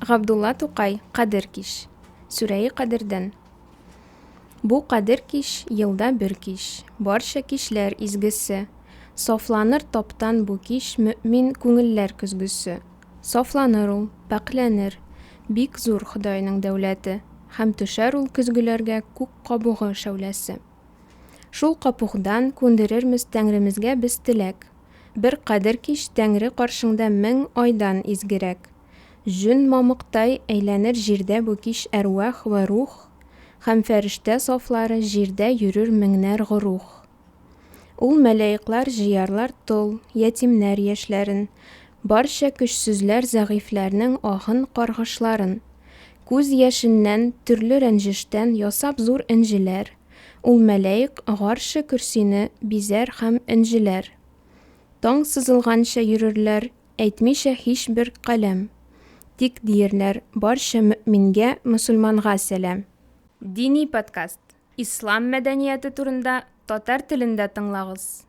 Габдулла Тукай, Кадер кич. Сүрәи Кадердән. Бу кадер кич, елда бер кич, Барча кичләр изгесе. Сафланыр таптан бу кич Мөэмин күңелләр көзгесе. Сафланыр ул, пакьләнер, Бик зур Ходайның дәүләте, Һәм төшәр ул көзгеләргә Күк кабугы шәүләсе. Шул капугдан күндерермез Тәңремезгә без теләк. Бер кадер кич Тәңре каршыңда 1000 айдан изгерәк. Җүн мамыктай әйләнер җирдә бу кич әрвах вә рух, Һәм фәрештә сафлары җирдә йөрер меңнәр горух. Ул мәләиклар җыярлар тол, ятимнәр яшьләрен, Барча көчсезләр зәгыйфьләрнең аһын каргышларын. Күз яшеннән, төрле рәнҗештән ясап зур энҗеләр, Ул мәләик гарше көрсине бизәр һәм энҗеләр. Таң сызылганча йөрерләр, әйтмичә һичбер каләм. Тик диерләр, барча мөэмингә, мөселманга сәлам. Дини подкаст. Ислам мәдәнияте турында татар телендә тыңлагыз.